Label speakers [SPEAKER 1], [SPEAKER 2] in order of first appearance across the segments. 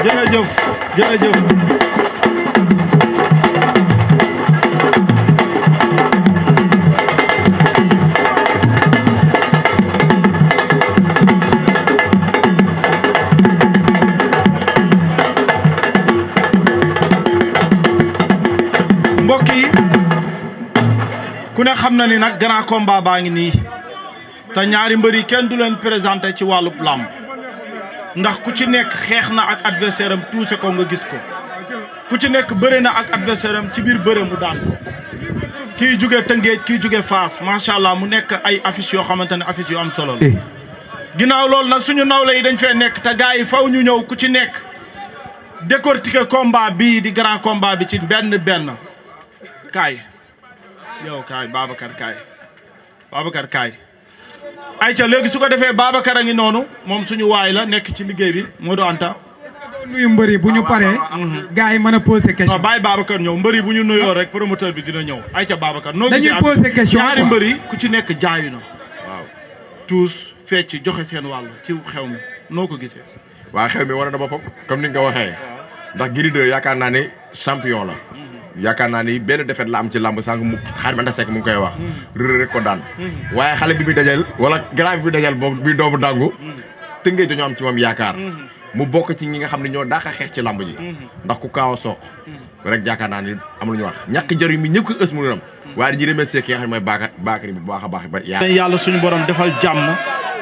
[SPEAKER 1] jërëjëf jërëjëf. mbokk yi ku ne xam na ni nag grand combat baa ngi nii te ñaari mbër yi kenn du leen présenté ci wàllub làmb ndax ku ci nekk xeex na ak adversaire am tuuse ko nga gis ko ku ci nekk bëre na ak adversaire am ci biir bëre mu daan ko kii jóge Tëngéej kii jóge Fass macha allah mu nekk ay affiches yoo xamante ne affiches yu am solo la. ginnaaw loolu nag suñu nawle yi dañ fee nekk te gars yi faw ñu ñëw ku ci nekk décortiquer combat bii di grand combat bi ci benn kaay yow kaay Babacar kaay ayca léegi su ko defee Babacar a ngi noonu moom suñu waay la nekk ci liggéey bi Modou Anta.
[SPEAKER 2] nuyu mbëri bu ñu paree. gars yi mën a poser question.
[SPEAKER 1] non bàyyi Babacar ñëw mbëri bu ñu nuyoo rek promoteur bi dina ñëw ayca Babacar. noo gisee
[SPEAKER 2] dañuy poser question
[SPEAKER 1] ñaari mbëri ku ci nekk jaayu na. waaw tous fecc joxe seen wàll ci xew mi noo ko gisee.
[SPEAKER 3] waa xew mi war na boppam comme ni nga ko waxee. ndax Gris 2 yaakaar naa ne champion la. yaakaar naa ni benn defet la am ci làmb sànq mu xaar ma ndasek mu ngi koy wax. rek ko daan. waaye xale bi muy dajal wala grand bi muy dajal boobu bi doomu dàngu. Tëngéej dañoo am ci moom yaakaar. mu bokk ci ñi nga xam ne ñoo daax a xeex ci làmb ji. ndax ku kaaw a soq. rek yaakaar naa ni amul ñu wax ñàkk jëriñ mi ñëpp ko ës mu nam waaye dañuy remercier ki nga xam ne mooy Bakary bi bu baax a baax.
[SPEAKER 1] yàlla suñu borom defal jàmm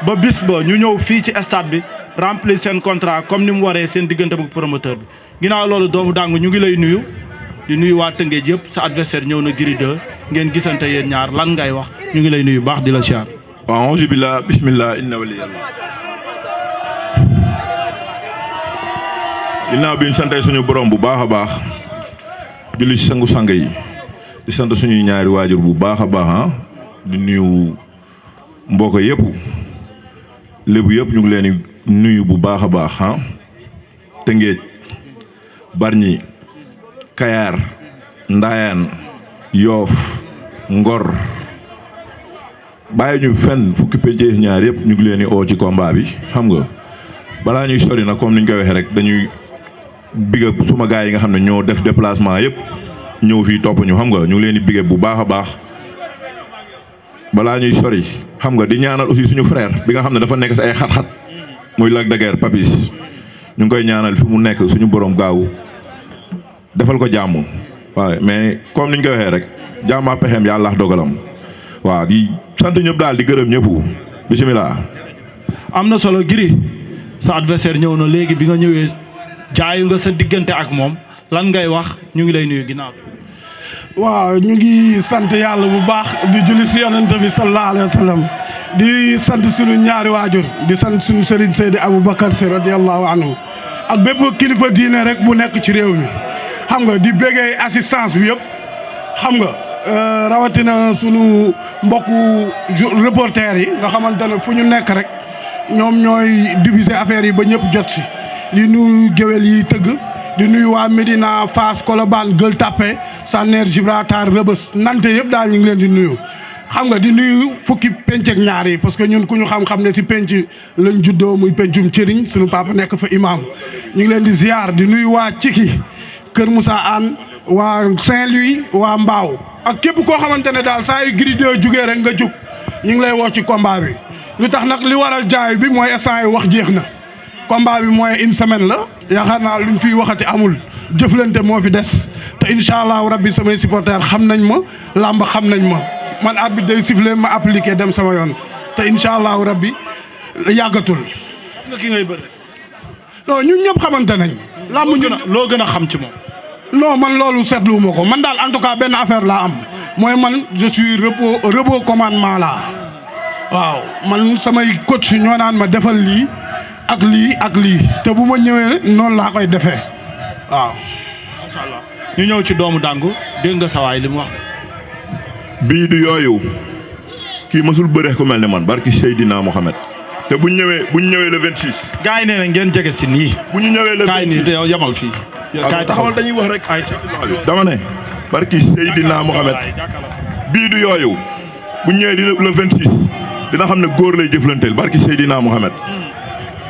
[SPEAKER 1] ba bis ba ñu ñëw fii ci stade bi remplir seen contrat comme ni mu waree seen diggante bu promoteur bi ginnaaw loolu doomu dàngu ñu ngi lay nuyu. di nuyu waa Tëngéej yëpp sa adversaire ñëw na Gris 2 ngeen gisante yéen ñaar lan ngay wax ñu ngi lay nuyu baax di la siyaar.
[SPEAKER 4] waaw auzu billah bismillah inna waliyallah. ginnaaw bi ñu sante suñu borom bu baax a baax julli si sangu-sang yi di sant suñuy ñaari waajur bu baax a baax di nuyu mbokk yëpp lébu yëpp ñu ngi leen di nuyu bu baax a baax Tëngéej Bargny Kayar Ndayane Yoff Ngor bàyyi ñu fenn fukki pénc ñaar yëpp ñu ngi leen di oo ci combat bi xam nga balaa ñuy sori nag comme ni ñu koy waxee rek dañuy bigg suma gars yi nga xam ne ñoo def déplacement yëpp ñëw fii topp ñu xam nga ñu ngi leen di bigg bu baax a baax balaa ñuy sori xam nga di ñaanal aussi suñu frère bi nga xam ne dafa nekk si ay xat-xat muy Lac de Guiers Papis ñu ngi koy ñaanal fi mu nekk suñu borom gaaw defal ko jàmm waaw mais comme niñ ko waxee rek jàmmaa pexeem yàlla dogalam waaw di sant ñëpp daal di gërëm ñëpp bisimilah.
[SPEAKER 1] am na solo Gris sa adversaire ñëw na léegi bi nga ñëwee jaayu nga sa diggante ak moom lan ngay wax ñu ngi lay nuyu ginnaaw.
[SPEAKER 5] waaw ñu ngi sant yàlla bu baax di julli si yonent bi sallallahu alayhi wa sallam di sant suñu ñaari waajur di sant suñu Serigne Seydi Aboubacar Sy radiyallahu anhu ak bépp kilifa diine rek bu nekk ci réew mi. xam nga di béggee assistance bi yëpp xam nga rawatina sunu mbokku reporter yi nga xamante ne fu ñu nekk rek ñoom ñooy diviser affaire yi ba ñëpp jot si di nuyu géwél yi tëgg di nuyu waa Médina Fass Colobane Gueule Tapée Sanner Gibraltar Rebeuss Nante yëpp daal ñu ngi leen di nuyu xam nga di nuyu fukki penc ak ñaar yi parce que ñun ku ñu xam-xam ne si penc lañ juddoo muy pencum cëriñ sunu papa nekk fa imam ñu ngi leen di ziar di nuyu waa Ciki Kër Moussa Anne waa Saint-Louis waa Mbaaw ak képp koo xamante ne daal saa yu Gris 2 jugee rek nga jug ñu ngi lay woo ci combat bi lu tax nag li waral jaay bi mooy instant yi wax jeex na combat bi mooy une semaine la yaakaar naa luñ fiy waxati amul jëflante moo fi des te incha allahu rabbi samay supporters xam nañ ma làmb xam nañ ma man arbitre day siffler ma appliqué dem sama yoon te incha allahu rabbi yàggatul.
[SPEAKER 1] nga ki ngay bëri.
[SPEAKER 5] non ñun ñëpp xamante nañ. làmb ñun
[SPEAKER 1] loo gën a xam ci moom.
[SPEAKER 5] non man loolu seetluwuma ko man daal en tout cas benn affaire laa am mooy man je suis repos commandement laa waaw man samay coach ñoo naan ma defal lii ak lii ak lii te bu ma ñëwee noonu laa koy defee waaw.
[SPEAKER 1] macha allah ñu ñëw ci doomu dàngu dégg nga sa waay li mu wax.
[SPEAKER 4] bii du yooyu kii mësul bëre ku mel ne man barki Seydina Mohamed te bu ñu ñëwee le 26.
[SPEAKER 1] gars yi nee na ngeen jege si nii.
[SPEAKER 4] bu ñu ñëwee le 26
[SPEAKER 1] gars yi nii yow yamal fii.
[SPEAKER 4] kaay taxawal dañuy wax rek ay dama ne barki Seydina Mohamed bii du yooyu bu ñëwee di le 26 dina xam ne góor lay jëflanteel barki Seydina Mohamed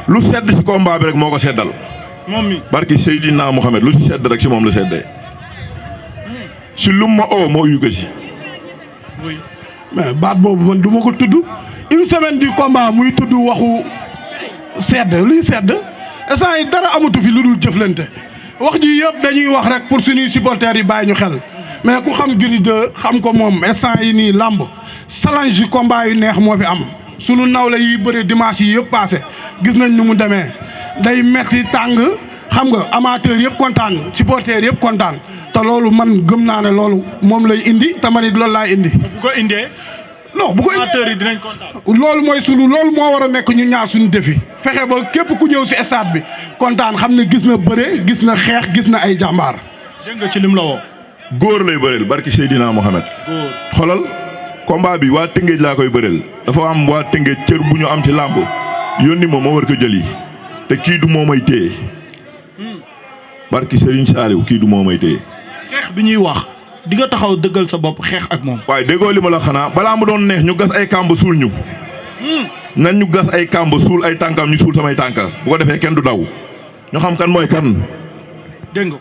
[SPEAKER 4] lu sedd si combat bi rek moo ko seddal
[SPEAKER 1] moom mi
[SPEAKER 4] barki Seydina Mohamed lu si sedd rek si moom la seddee si lu ma oo moo uyu ko si.
[SPEAKER 5] mais baat boobu man du ma ko tudd une semaine du combat muy tudd waxu sedd luy sedd instant yi dara amatu fi lu dul jëflante wax ji yëpp dañuy wax rek pour suñuy supporters yi bàyyi ñu xel mais ku xam Gris 2 xam ko moom instant yi nii làmb challenge yu combat yu neex moo fi am sunu nawle yi bëre dimanche yi yëpp passé gis nañ nu mu demee day metti tàng xam nga amateur yëpp kontaan supporters yëpp kontaan te loolu man gëm naa ne loolu moom lay indi te man it loolu laay indi.
[SPEAKER 1] bu ko indee.
[SPEAKER 5] non bu ko
[SPEAKER 1] amateurs yi dinañ kontaan.
[SPEAKER 5] loolu mooy loolu moo war a nekk ñu ñaar suñu défi fexe ba képp ku ñëw si stade bi kontaan xam ne gis na bëre gis na xeex gis na ay jàmbaar.
[SPEAKER 1] dégg nga ci lim la woo.
[SPEAKER 4] góor lay bëreel barki Seydina Mohamed.
[SPEAKER 1] góor
[SPEAKER 4] xolal combat bi waa Tëngéej laa koy bëreel dafa am waa Tëngéej cër bu ñu am ci làmb yónni ma war ko jëli te kii du moo may téye barki Serigne Saliou kii du moo may téye.
[SPEAKER 1] xeex bi ñuy wax di nga taxaw dëggal sa bopp xeex ak moom.
[SPEAKER 4] waaye déggoo li ma la xanaa balaa mu doon neex ñu gas ay kàmb suul ñu. nañ ñu gas ay kàmb suul ay tànkam ñu suul samay tànka bu ko defee kenn du daw ñu xam kan mooy kan.
[SPEAKER 1] dégg nga.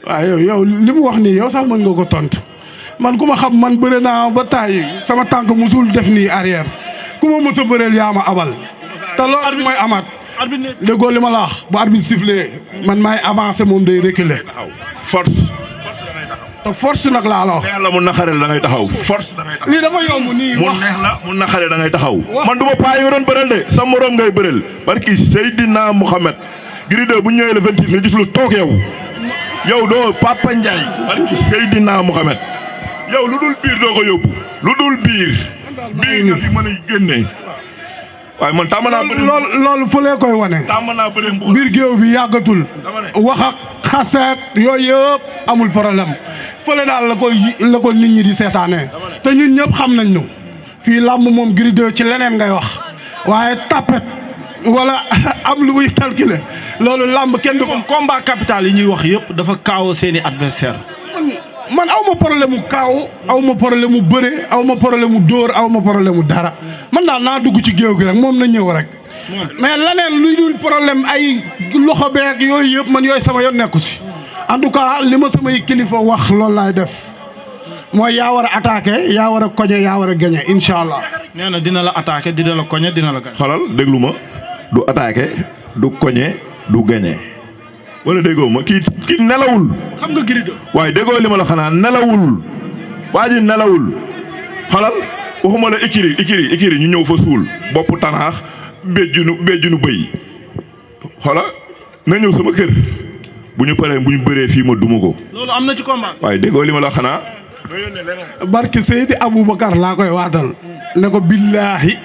[SPEAKER 5] waaw yow li mu wax nii yow sax mën nga ko tontu man ku ma xam man bëre naa ba taay sama tànk musul def nii arrière ku ma mës a bëreel yaa ma abal te loolu mooy amaat. déggoo li ma la wax bu arbitre sifflé man maay avancé moom day reculer.
[SPEAKER 4] force.
[SPEAKER 5] te force nag laa la wax.
[SPEAKER 4] neex la mu naxareel da ngay taxaw force da ngay taxaw.
[SPEAKER 5] lii dafa yomb nii
[SPEAKER 4] mu
[SPEAKER 5] wax
[SPEAKER 4] neex la mu naxareel da ngay taxaw. man du ma paa yi nga doon bëreel de sa morom ngay bëreel barki Seydina Mohamed Gris 2 bu ñëwee le 26 nga gis lu toog yow doo Papa Ndiaye barki Seydina Mohamed yow lu dul biir doo ko yóbbu lu dul biir nga fi mën a génne waaye man tàmm naa bëri
[SPEAKER 5] loolu fële koy wane.
[SPEAKER 4] tàmm naa bëri mboq
[SPEAKER 5] biir géew bi yàggatul wax ak xaseet yooyu yëpp amul problème fële daal la ko nit ñi di seetaanee te ñun ñëpp xam nañ ñu fii làmb moom Gris 2 ci leneen ngay wax waaye tapet wala am lu muy calculer loolu làmb kenn du ko.
[SPEAKER 1] combat capital yi ñuy wax yëpp dafa kaaw seeni adversaire
[SPEAKER 5] man aw ma problème mu kaaw aw ma problème mu bëre aw ma problème mu dóor aw ma problème mu dara man daal naa dugg ci géew gi rek moom na ñëw rek mais leneen luy dul problème ay loxo beeg yooyu yëpp man yooyu sama yoon nekku si en tout cas li ma samay kilifa wax loolu laay def mooy yaa war a attaqué yaa war a koñe yaa war a gañe incha allah.
[SPEAKER 1] nee na dina la attaqué dina la koñe dina la gañe.
[SPEAKER 4] xalal déglu ma du attaqué du koñe du gañe wala déggoo ma kii nelawul.
[SPEAKER 1] xam nga Gris 2.
[SPEAKER 4] waaye déggoo li ma la xanaa nelawul waa ji nelawul xalal waxuma la ikiri ñu ñëw fa suul bopp tanaax béjjunu bëy xola na ñëw sama kër bu ñu paree bu ñu bëree fii ma duma ko.
[SPEAKER 1] loolu am na ci combat.
[SPEAKER 4] waaye déggoo li ma la xanaa.
[SPEAKER 5] barki Seydi Aboubacar laa koy waatal ne ko billaahi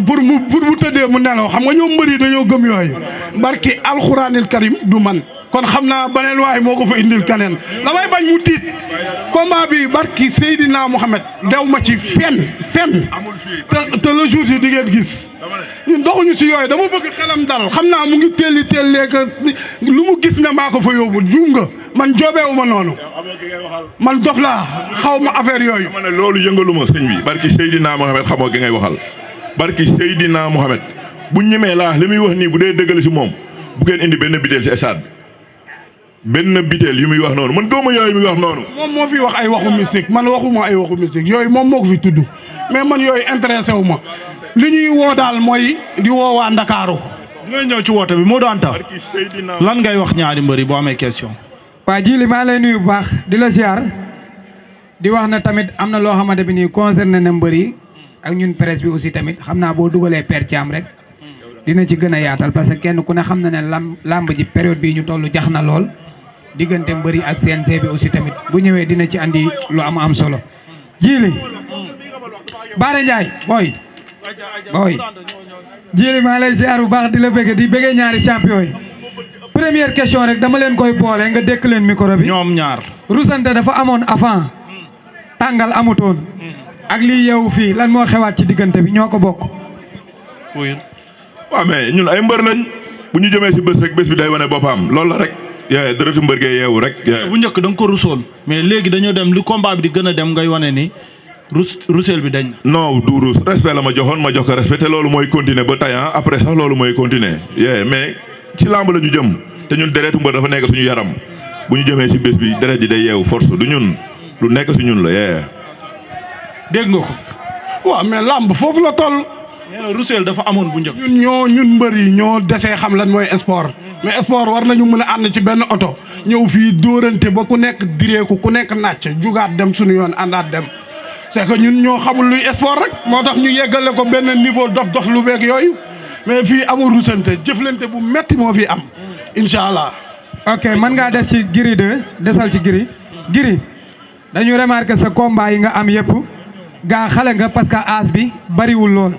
[SPEAKER 5] pour mu tëddee mu nelaw xam nga ñoom mbëri dañoo gëm yooyu barki alxuraanil karim du man kon xam naa beneen waay moo ko fa indil kaneen damay bañ mu tiit combat bi barki Seydina Mohamed dew ma ci fenn te le jour yi di ngeen gis ñun doxuñu si yooyu dama bëgg xelam dal xam naa mu ngi tellee que lu mu gis ne maa ko fa yóbbu juum nga man joobeewu ma noonu man dof laa xaw ma affaire yooyu.
[SPEAKER 4] ma ne loolu yëngalu ma sëñ bi barki Seydina Mohamed xamoo gi ngay waxal barki Seydina Mohamed bu ñemee laa li muy wax nii bu dee dëggal si moom bu ngeen indi benn biteel si stade benn biteel yu muy wax noonu man dooma yooyu muy wax noonu.
[SPEAKER 5] moom moo fi wax ay waxu mystique man waxuma ay waxu mystique yooyu moom moo ko fi tudd mais man yooyu intéressé wu ma li ñuy woo daal mooy di woo waa Ndakaaru.
[SPEAKER 1] dinañ ñëw ci woote bi moo doon tax lan ngay wax ñaari mbëri boo amee question.
[SPEAKER 2] waa Jili maa lay nuyu bu baax di la ziar di wax na tamit am na loo xamante bi nii concerné na mbër yi ak ñun presse bi aussi tamit xam naa boo dugalee Père Thiam rek dina ci gën a yaatal parce que kenn ku ne xam na ne làmb ji période bii ñu toll jax na lool diggante mbër yi ak CNG bi aussi tamit bu ñëwee dina ci andi lu am solo. Jili Baara Ndiaye booy Jili maa lay ziar bu baax di la bëgg di bëggee ñaari champion yi. première question rek dama leen koy boole nga dékk leen micro bi.
[SPEAKER 1] ñoom ñaar.
[SPEAKER 2] rusante dafa amoon avant tàngal amutoon. ak lii yeewu fii lan moo xewaat ci diggante bi ñoo ko bokk.
[SPEAKER 4] waaw mais ñun ay mbër lañ bu ñu jëmee si bés rek bés bi day wane boppam loolu la rek. dërëtu mbër gee yeewu rek.
[SPEAKER 1] bu njëkk da nga ko rusoon mais léegi dañoo dem li combat bi di gën a dem ngay wane ni rusel bi dañ na.
[SPEAKER 4] non du rus respect la ma joxoon ma jox ko respect te loolu mooy continuer ba tey après sax loolu mooy continuer mais ci làmb la ñu jëm te ñun deretu mbër dafa nekk suñu yaram bu ñu jëmee si bés bi deret ji day yeewu force du ñun lu nekk si ñun la yee.
[SPEAKER 1] dégg nga ko.
[SPEAKER 5] waaw mais làmb foofu la toll.
[SPEAKER 1] nee na Roussel dafa amoon bu njëkk.
[SPEAKER 5] ñun mbër yi ñoo desee xam lan mooy sport mais sport war nañu mën a ànd ci benn oto ñëw fii dóorante ba ku nekk direeku ku nekk nàcc jugaat dem suñu yoon àndaat dem c'est que ñun ñoo xamul luy sport rek moo tax ñu yeggale ko benn niveau dof lu beeg yooyu mais fii amul rusante jëflante bu metti moo fi am incha allah.
[SPEAKER 2] ok mën ngaa des ci Gris 2 desal ci Gris dañu remarqué sa combat yi nga am yëpp gaa xale nga parce que âge bi bariwul lool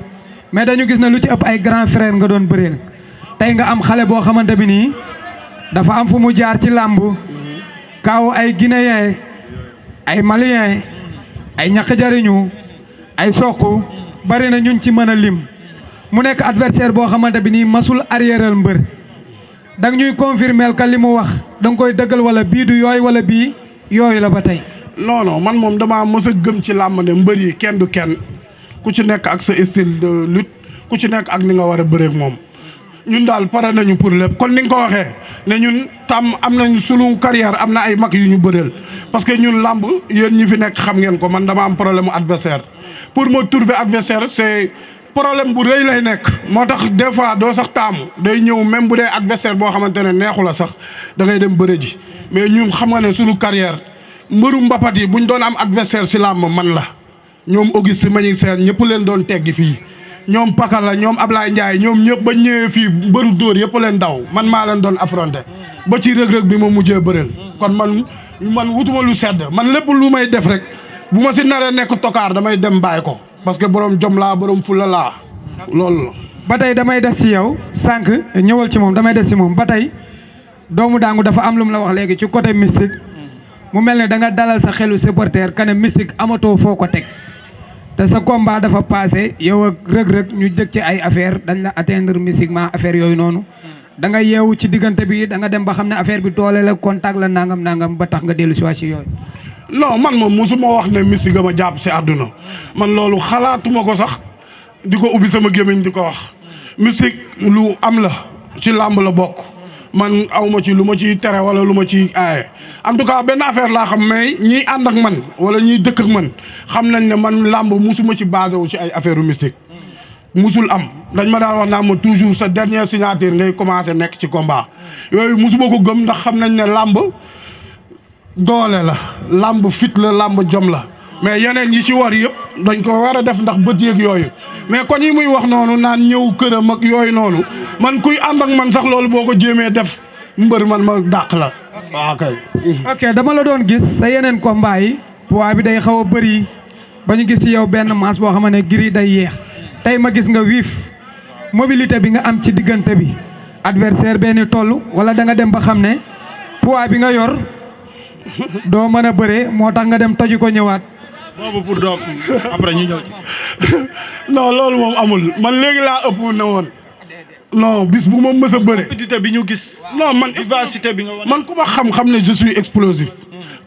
[SPEAKER 2] mais dañu gis ne lu ci ëpp ay grand frère nga doon bëreel tey nga am xale boo xamante bi nii dafa am fu mu jaar ci làmb kaaw ay guinéen ay malien ay ñàkk jariñu ay soq bari na ñun ci mën a lim mu nekk adversaire boo xamante bi nii masul arrièreal mbër danga ñuy confirmer que li mu wax danga koy dëggal wala bii du yooyu wala bii yooyu la ba tey.
[SPEAKER 5] non man moom damaa mës a gëm ci làmb ne mbër yi kenn du kenn ku ci nekk ak sa style de lutte ku ci nekk ak ni nga war a bëreek moom ñun daal pare nañu pour lépp kon ni nga ko waxee ne ñun tam am nañ sunu carrière am na ay mag yu ñu bëreel parce que ñun làmb yéen ñi fi nekk xam ngeen ko man dama am problème mu adversaire pour ma trouver adversaire c'est problème bu rëy lay nekk moo tax des fois doo sax taamu day ñëw même bu dee adversaire boo xamante ne neexu la sax da ngay dem bëre ji mais ñun xam nga ne sunu carrière mbëru mbapat yi buñ doon am adversaire si làmb man la ñoom Auguste Manick Sène ñëpp leen doon teggi fii ñoom Pakala ñoom Ablaye Ndiaye ñoom ñëpp ba ñëwee fii mbëru dóor yëpp leen daw man maa leen doon affronté ba ci rëg-rëg bi ma mujjee bëreel kon man wutuma lu sedd man lépp lu may def rek bu ma si naree nekk tokaar damay dem bàyyi ko parce que borom jom laa borom fulla laa loolu la.
[SPEAKER 2] ba tey damay des ci yow sànq ñëwal ci moom damay des ci moom ba tey doomu daangu dafa am lu mu la wax léegi ci côté mystique mu mel ne da nga dalal sa xelu supporter que ne mystique amatoo foo ko teg te sa combat dafa passé yow ak rëg-rëg ñu jëg ci ay affaire dañ la atteindre mystiquement affaire yooyu noonu da nga yeewu ci diggante bi da nga dem ba xam ne affaire bi doole la contact la nangam ba tax nga dellu si waat ci yooyu.
[SPEAKER 5] non man moom mosuma wax ne mystique ma jàpp si àdduna man loolu xalaatuma ko sax di ko ubbi sama gémmiñ di ko wax mystique lu am la ci làmb la bokk man awma ci lu ma ciy tere wala lu ma ciy aaye en tout cas benn affaire laa xam mais ñiy ànd ak man wala ñiy dëkk ak man xam nañ ne man làmb musuma ci basé wu ci ay affaire mystique musul am dañ ma daan wax naa ma toujours sa dernière signature ngay commencé nekk ci combat yooyu musuma ko gëm ndax xam nañ ne làmb doole la làmb fit la làmb jom la mais yeneen yi ci war yëpp dañ ko war a def ndax bët yeeg yooyu mais kon yi muy wax noonu naan ñëw këram ak yooyu noonu man kuy ànd ak man sax loolu boo ko jéemee def mbër man ma dàq la waaw kay.
[SPEAKER 2] ok dama la doon gis sa yeneen combat yi poids bi day xaw a bëri ba ñu gis ci yow benn masse boo xam ne Gris day yeex tey ma gis nga wiif mobilité bi nga am ci diggante bi adversaire benn toll wala da nga dem ba xam ne poids bi nga yor doo mën a bëree moo tax nga dem toji ko ñëwaat.
[SPEAKER 1] boobu pour doom après ñu ñëw ci.
[SPEAKER 5] non loolu moom amul man léegi laa ëpp na woon non bis bu ma mës a bëre.
[SPEAKER 1] rapidité bi ñu gis.
[SPEAKER 5] non man
[SPEAKER 1] vivacité bi nga wane.
[SPEAKER 5] man ku ma xam ne je suis explosif.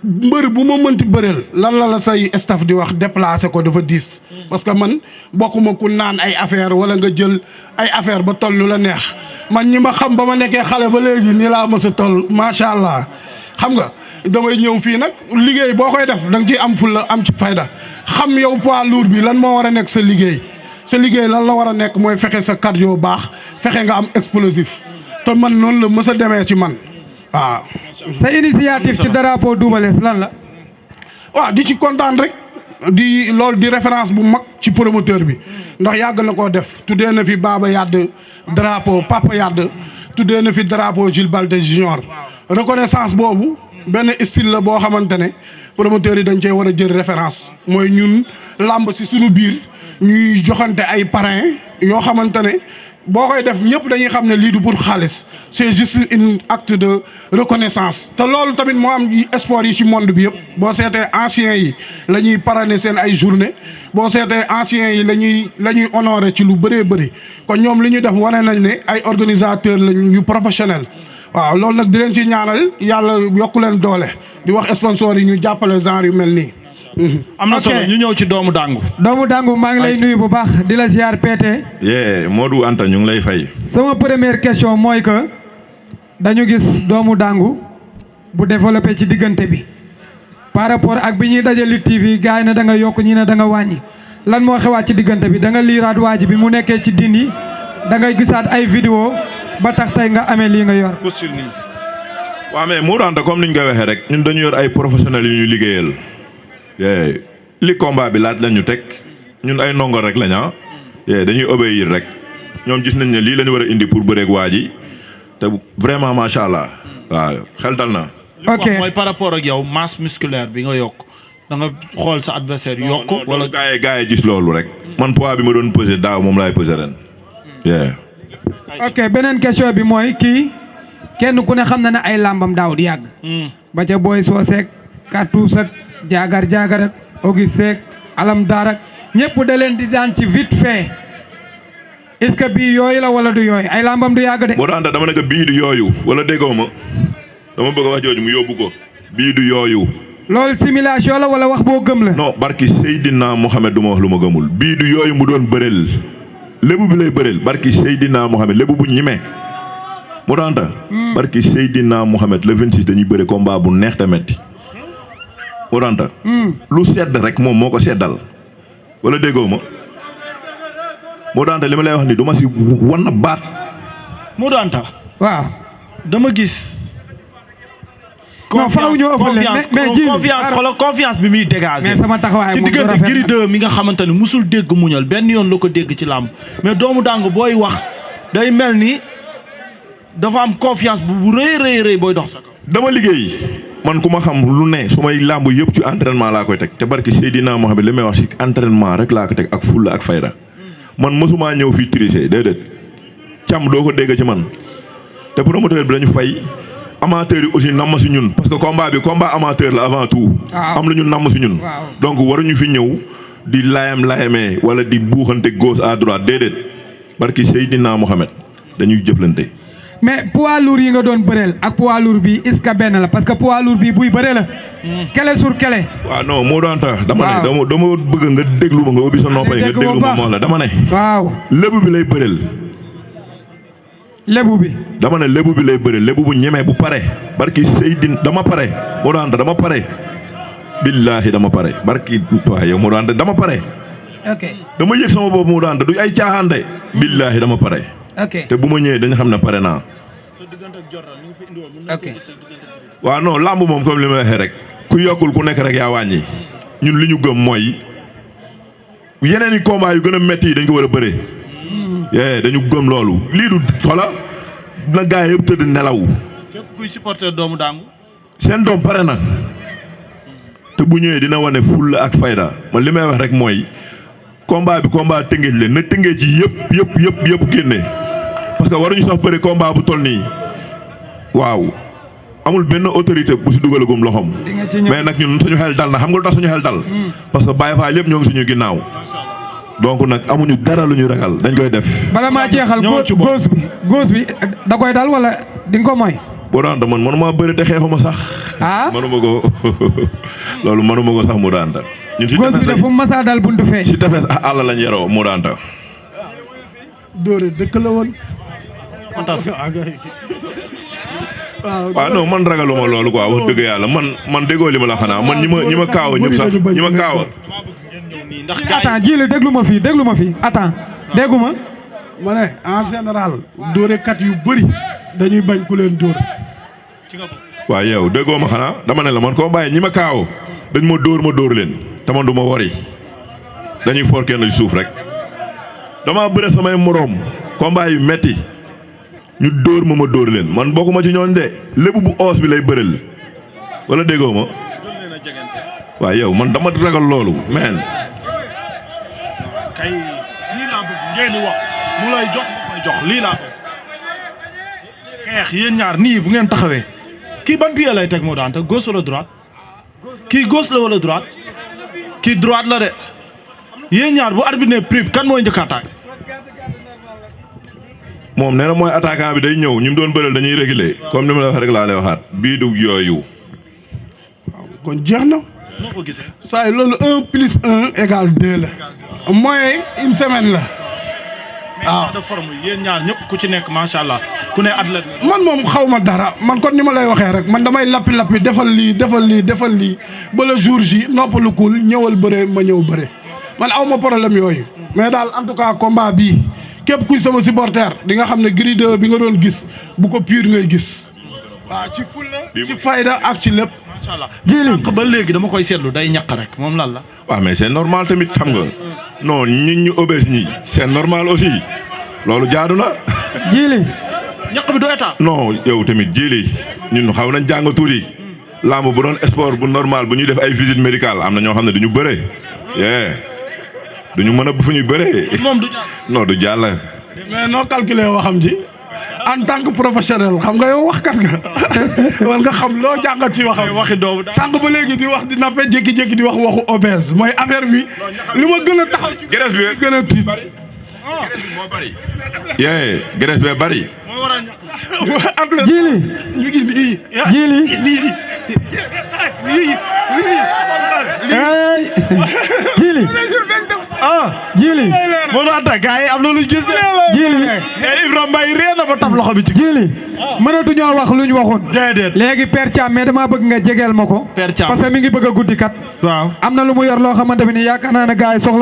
[SPEAKER 5] mbër bu ma mënti bëreel lan la say staff di wax déplacé ko dafa diis. parce que man bokkuma ku naan ay affaire wala nga jël ay affaire ba toll lu la neex man ñi ma xam ba ma nekkee xale ba léegi nii laa mës a toll macha allah xam nga. damay ñëw fii nag liggéey boo koy def da nga ciy am fulla am ci fayda xam yow poids lourd bi lan moo war a nekk sa liggéey lan la war a nekk mooy fexe sa cardio baax fexe nga am explosif te man noonu la mës a demee ci man waaw.
[SPEAKER 2] sa initiative ci drapeau Double Less lan la.
[SPEAKER 5] waaw di ci kontaan rek di loolu di référence bu mag ci promoteur bi ndax yàgg na koo def tuddee na fi Baba Yade drapeau Papa Yade tuddee na fi drapeau Jules Balde Junior reconnaissance boobu. benn style la boo xamante ne promoteurs yi dañ cee war a jël référence mooy ñun làmb si suñu biir ñuy joxante ay parrain yoo xamante ne boo koy def ñëpp dañuy xam ne lii du pour xaalis c'est juste une acte de reconnaissance te loolu tamit moo am sport yi ci monde bi yëpp boo seetee anciens yi la ñuy parrainer seen ay journée boo seetee anciens yi la ñuy honorer ci lu bëree bëri kon ñoom li ñu def wane nañ ne ay organisateurs lañ yu professionnel waaw loolu nag di leen ci ñaanal yàlla yokku leen doole di wax sponsor yi ñu jàppale genre yu mel nii.
[SPEAKER 1] am na solo ñu ñëw ci doomu dangu.
[SPEAKER 2] doomu dangu maa ngi lay nuyu bu baax di la ziar PT.
[SPEAKER 4] Modou Anta ñu ngi lay fay.
[SPEAKER 2] sama première question mooy que dañu gis doomu Dangu bu développé ci diggante bi par rapport ak bi ñuy daje Lutte TV gars yi ne da nga yokk ñi ne da nga wàññi lan moo xewaat ci diggante bi da nga liiraat waa ji bi mu nekkee ci dindi da ngay gisaat ay vidéo ba tax tey nga amee lii nga yor.
[SPEAKER 4] waaw mais Modou Anta comme niñ koy waxee rek ñun dañu yor ay professionnels yu ñu liggéeyal li combat bi laaj la ñu teg ñun ay ndongo rek lañ dañuy obéir rek ñoom gis nañ ne lii la ñu war a indi pour bëreeg waa ji te vraiment macha allah waaw xel dal na.
[SPEAKER 2] ok
[SPEAKER 1] mooy par rapport ak yow masse musculaire bi nga yokk da nga xool sa adversaire yokk wala
[SPEAKER 4] gaa yi gis loolu rek. man poids bi ma doon pesé daaw moom laay pesé ren.
[SPEAKER 2] ok beneen question bi mooy kii kenn ku ne xam na ne ay làmbam daaw di yàgg. ba ca booy sooseek Cartouche ak jaagar ak Auguste ak alam daarak ñëpp da leen di daan ci vite fait est-ce que bii yooyu la wala du yooyu ay làmbam du yàgg de.
[SPEAKER 4] Modou Anta dama ne ko bii du yooyu wala déggoo ma dama bëgg a wax jooju mu yóbbu ko bii du yooyu.
[SPEAKER 2] loolu simulation la wala wax boo gëm la.
[SPEAKER 4] non barki Seydina Mohamed du ma wax lu ma gëmul bii du yooyu mu doon bëreel lébu bi lay bëreel barki Seydina Mohamed lébu bu ñime Modou Anta barki Seydina Mohamed le 26 dañuy bëre combat bu neex te metti Modou Anta lu sedd rek moom moo ko seddal wala déggoo ma Modou Anta li ma lay wax ni du ma si wan na baat.
[SPEAKER 1] Modou Anta
[SPEAKER 2] waaw
[SPEAKER 1] dama gis.
[SPEAKER 2] non faaw ñu ëffale mais ji
[SPEAKER 1] confiance bi muy dégager.
[SPEAKER 2] mais sama taxawaay
[SPEAKER 1] ci
[SPEAKER 2] moom du
[SPEAKER 1] diggante
[SPEAKER 2] rafet
[SPEAKER 1] Gris 2 mi nga xamante ne musul dégg muñal benn yoon la ko dégg ci làmb mais doomu Dangu booy wax day mel ni dafa am confiance bu rëy booy dox sa kaw.
[SPEAKER 4] dama liggéey man ku ma xam lu ne su may làmb yëpp ci entraînement laa koy teg te barki Seydina Mohamed li may wax ci entraînement rek laa ko teg ak fulla ak fayda man mësumaa ñëw fii tricher déedéet càmm doo ko dégg ci man te promoteur bi dañu fay. amateurs yi aussi namm si ñun parce que combat bi combat amateur la avant tout. am lu ñu namm si ñun. donc waruñu fi ñëw di layamee wala di buuxante gauche à droite déedéet barki Seydina Mohamed dañuy jëflante.
[SPEAKER 2] mais poids lourd yi nga doon bëreel ak poids lourd bi est-ce que benn la parce que poids lourd bi buy bëree la. kele sur kele.
[SPEAKER 4] waaw non moo doon tax. dama bëgg nga déglu ma nga ubbi sa noppay nga déglu ma moo la dama ne.
[SPEAKER 2] waaw
[SPEAKER 4] lébu bi lay bëreel.
[SPEAKER 2] lébu bi.
[SPEAKER 4] dama ne lébu bi lay bëri lébu bu ñemee bu pare barki Seydina dama pare moo daan dama pare billaahi dama pare barki waaye moo daan dama pare.
[SPEAKER 2] ok
[SPEAKER 4] dama yëg sama bopp moo daan du ay caaxaan de billaahi dama pare.
[SPEAKER 2] ok
[SPEAKER 4] te bu ma ñëwee dañu xam ne pare naa.
[SPEAKER 2] ok.
[SPEAKER 4] waaw non làmb moom comme li ma waxee rek ku yokkul ku nekk rek yaa wàññi ñun li ñu gëm mooy yeneen i combat yu gën a métti yi dañ ko war a bëre. dañu gëm loolu lii du xola na gaa yëpp tëdd nelaw.
[SPEAKER 1] képp kuy supporter doomu Dangu.
[SPEAKER 4] seen doom pare na te bu ñëwee dina wane fulla ak fayda man li may wax rek mooy combat bi combat tëngéej leen na tëngéej ci yëpp génne parce que waruñu sax bëri combat bu toll nii waaw amul benn autorité bu si dugalagum loxom mais nag ñun suñu xel dal na xam nga lu tax suñu xel dal parce que Baye Fall yëpp ñoo ngi suñu ginnaaw. donc nag amuñu dara lu ñu ragal dañ koy def. bala maa jeexal
[SPEAKER 2] góos bi da koy dal wala di nga ko mooy.
[SPEAKER 4] boo daan man manuma bëri te xeexuma sax. manuma ko loolu manuma ko sax mu daanta. ñun si
[SPEAKER 2] góos bi dafa masa dal buntu feeñ.
[SPEAKER 4] si tefes àll lañ yaroo mu daanta.
[SPEAKER 5] Dóore dëkk la woon.
[SPEAKER 4] waaw non man ragaluma loolu quoi wax dëgg yàlla man déggoo li ma la xanaa man ñi ma kaawa ñëpp sax ñi ma kaawa.
[SPEAKER 1] ndax
[SPEAKER 2] attends ji la déglu ma fii attends déggu ma.
[SPEAKER 5] ma ne en général dóorekat yu bëri dañuy bañ ku leen dóor.
[SPEAKER 4] waaw yow déggoo ma xanaa dama ne la man koo bàyyi ñi ma kaaw dañ ma dóor leen te man du ma wari dañuy for kenn ci suuf rek dama bëre samay moroom combat yu metti ñu dóor ma dóor leen man bokkuma ci ñooñ de lébu bu oos bi lay bëreel wala déggoo ma waaw yow man dama ragal loolu men
[SPEAKER 1] kay lii laa bëgg ngeen di wax mu lay jox ma koy jox lii laa bëgg xeex yéen ñaar nii bu ngeen taxawee kii ban pied lay teg moo daan te gauche wala droite kii gauche la wala droite kii droite la de yéen ñaar bu arbitre ne prip kan mooy njëkk attaque.
[SPEAKER 4] moom nee na mooy attaquant bi day ñëw ñu doon bëreel dañuy réguler comme ni ma la wax rek laa lay waxaat bii du yooyu.
[SPEAKER 5] kon jeex na.
[SPEAKER 1] noo ko gisee.
[SPEAKER 5] saa yi loolu 1 + 1 = 2 la. mooy une semaine la. waaw
[SPEAKER 1] de forme yéen ñaar ñëpp ku ci nekk macha allah ku ne athlète la.
[SPEAKER 5] man moom xaw ma dara man kon ni ma lay waxee rek man damay lappi defal lii ba le jour ji noppalu kul ñëwal bëre ma ñëw bëre man aw ma problème yooyu mais daal en tout cas combat bii képp kuy sama supporter di nga xam ne Gris 2 bi nga doon gis bu ko pur ngay gis waaw ci fulla ci fayda ak ci lépp.
[SPEAKER 1] macha allah jii ba léegi dama koy seetlu day ñaq rek moom lan la.
[SPEAKER 4] waaw mais c'est normal tamit xam nga non nit ñu obèse ñi c'est normal aussi loolu jaadu na.
[SPEAKER 2] jiili
[SPEAKER 1] ñaq bi du état.
[SPEAKER 4] non yow tamit jiili ñun xaw nañ jàng tuuti lamb bu doon sport bu normal bu ñuy def ay visite médicale am na ñoo xam ne duñu bëre duñu mën a bu fu ñuy bëree.
[SPEAKER 1] moom du jàll.
[SPEAKER 4] non du jàll.
[SPEAKER 5] mais noo calculé waxam ji en tant que professionnel xam nga yow waxkat nga war nga xam loo jàngat ci waxam.
[SPEAKER 1] waxi doomu daal
[SPEAKER 5] sànq ba léegi di wax di nappe jékki-jékki di wax waxu obèse mooy affaire bi li ma gën a taxaw ci
[SPEAKER 4] graisse bi
[SPEAKER 5] gën a tiit.
[SPEAKER 4] graisse bi moo bari. graisse bee bari.
[SPEAKER 1] moo war a ñaq.
[SPEAKER 2] jiili
[SPEAKER 5] ñu ngi nii.
[SPEAKER 2] jiili jiili jiili
[SPEAKER 1] moo doon attaque gars yi am na lu ñu gis de.
[SPEAKER 2] jiili
[SPEAKER 1] Ibrahima Mbaye ree na ba tab loxo bi ci.
[SPEAKER 2] jiili mënatuñoo wax luñ waxoon.
[SPEAKER 1] déedéet.
[SPEAKER 2] léegi Père Thiam mais dama bëgg nga jegeel ma ko.
[SPEAKER 1] Père Thiam
[SPEAKER 2] parce que mi ngi bëgg a guddi kat.
[SPEAKER 1] waaw.
[SPEAKER 2] am na lu mu yor loo xamante ne yaakaar naa ne gars yi soxla.